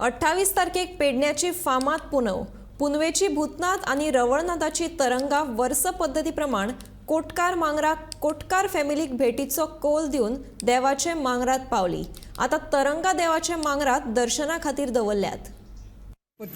28 तारखेक पेडण्याची फामाद पुनव. पुनवेची भूतनाथ आनी रवळनाथाची तरंगा वर्स पद्दती प्रमाण कोटकार मांगराक कोटकार फॅमिलीक भेटीचो कौल दिवन देवाचे मांगरात पावली. आता तरंगा देवाचे मांगरात दर्शना खातीर दवरल्यात.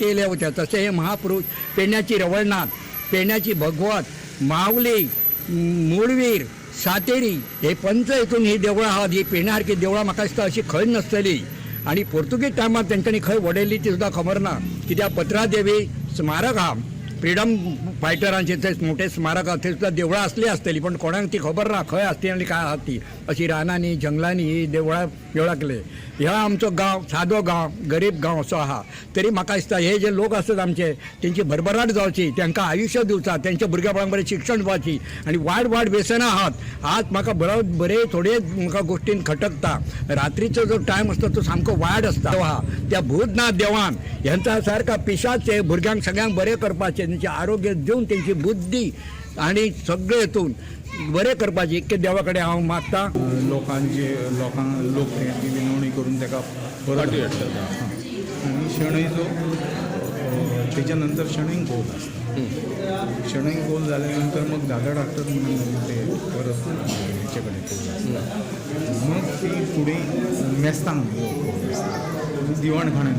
तेल्या होत्या तसे हे महापुरुष पेण्याची रवळनाथ, पेण्याची भगवत, माऊली, मूळवीर, सातेरी हे पंच हितून ही देवळां आहात. ही पेण्यासारखी देवळां म्हाका दिसता अशी खंय नासतली आनी पोर्तुगीज टायमार तेंच्यांनी खंय वडयल्ली ती सुद्दां खबर ना. कित्याक पत्रादेवी स्मारक आहा, फ्रिडम फायटरांचे ते मोठे स्मारक आहा, थंय सुद्दां देवळां आसली आसतली, पण कोणाक ती खबर ना खंय आसली आनी काय आहा ती. अशी रानांनी जंगलांनी ही देवळां देवळाकले. ह्या आमचो गांव सादो गांव, गरीब गांव असो आहा, तरी म्हाका दिसता हे जे लोक आसात आमचे, तेंची भरभराट जावची, तांकां आयुश्य दिवचा, तेंच्या भुरग्या बाळांक बरें शिक्षण दिवपाची आनी वायट वायट व्यसनां आहात. आज म्हाका बरो बरे थोडे म्हाका गोश्टीन खटकता. रात्रीचो जो टायम आसता तो सामको वायट आसता. आहा त्या भूतनाथ देवान ह्यांच्या सारका पिशाचे भुरग्यांक सगळ्यांक बरें करपाचें, तेंचें आरोग्य दिवन तेंची बुद्धी आनी सगळे हितून बरें करपाचें इतकें देवा कडेन हांव मागता. लोकांचे लोकांक लोक ती विनवणी करून ताका परत हाडटात आनी शणैचो तेच्या नंतर शणै कौल आसता. शणै कौल जाल्या नंतर मग दादा डॉक्टर म्हणून मागीर ते परत हेचे कडेन कौल आसता. मग ती फुडें मेस्तांक कौल आसता, दिवाणखाण्यान.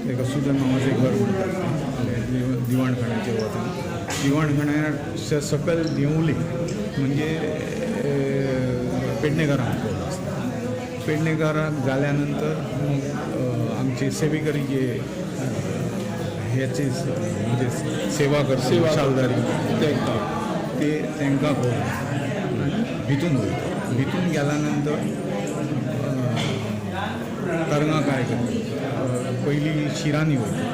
ताका सुदन मामाचें घर म्हणटात ते दिवाणखाण्याचेर वता. दिवाणखाण्यार सकयल देंवली म्हणजे पेडणेकारांक कौल आसता. पेडणेकारांक जाल्या नंतर मग आमचे सेवेकरी जे हेची म्हणजे सेवा करता, शालदारी, तांकां ते तांकां कौल आनी भितून वयता. भितून गेल्या नंतर तरंगां काय करता, पयलीं शिरांनी वयता.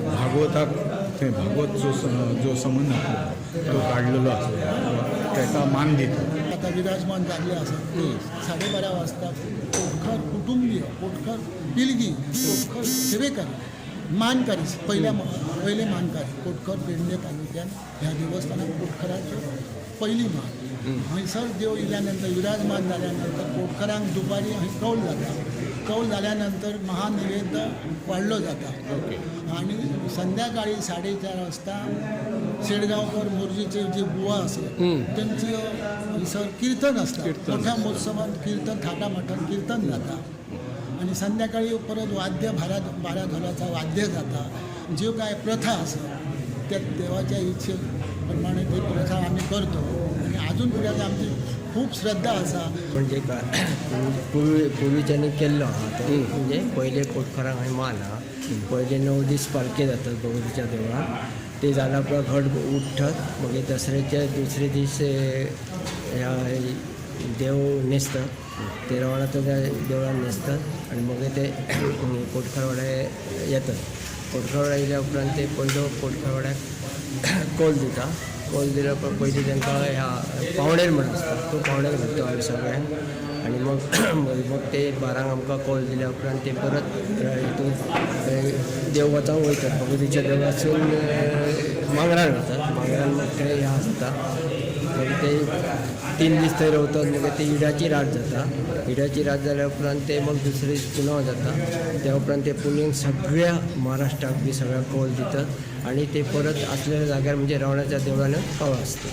भागवताक थंय भागवत जो जो समन आसलो तो काडलेलो आसलो, ताका मान दिता. आता विराजमान जाल्ले आसा. 12:30 वाजता कोटकर कुटुंबीय, कोटकर पिळगी, कोटकर सेवेकरी, मानकरी, पयल्या पयले मानकारी कोटकर पेडणे तालुक्यान ह्या देवस्थानात कोटकराचो पहिली मान. हंयसर देव इल्या नंतर, विराजमान जाल्या नंतर कोटकरांक दुपारी हंय कौल जाता. कौल जाल्यानंतर महानिवेद्य वाडलो जाता आणि संध्याकाळी 4:30 वाजता शेडगांवकर मोरजीचे जे बुवा आसा तेंचे हंयसर कीर्तन आसता. मोठ्या महोत्सवात कीर्तन, थाटामाटान कीर्तन जाता आणि संध्याकाळी परत वाद्य भारा बारा धोलाचा वाद्य जाता. ज्यो काय प्रथा आसा त्या देवाच्या इच्छेप्रमाणे ती प्रथा आमी करतो आणि अजून पर्यंत आमची खूब श्रद्धा आसा. म्हणजे काय, पूर्वीच्यांनी केल्लो आहा तो म्हणजे पयले कोटकरांक हय मान आहा. पयले 9 दीस पालखे जातात भगवतीच्या देवळात. ते जाल्या उपरांत घट उठ्ठत. मागीर दसऱ्याच्या दुसरे दीस ह्या देव न्हेसतात ते रवळनाथ त्या देवळान न्हेसतात आणि मागीर ते कोटकरवाडे येतात. कोटकरवाडा येयल्या उपरांत ते पयलो कोटकरवाड्याक कौल दिता. कौल दिल्या उपरांत पयलीं तांकां ह्या पावणेर म्हण आसता, तो पावणेर घालता आमी सगळ्यांक. आनी मग मग ते 12 आमकां कौल दिल्या उपरांत ते परत हितून देव वचांक वयतात. भगवतीच्या देवळासून मांगरान वतात. मांगरान मग ते ह्या आसता. मागीर ते 3 दीस थंय रावतात. मागीर ते इडाची रात जाता. इडाची रात जाल्या उपरांत ते मग दुसरे दीस पुनव जाता. त्या उपरांत ते पुनवेक सगळ्या महाराष्ट्राक बी सगळ्याक कौल दितात आणि ते परत आसलेल्या जाग्यार म्हणजे रावणाच्या देवळान कौल आसता.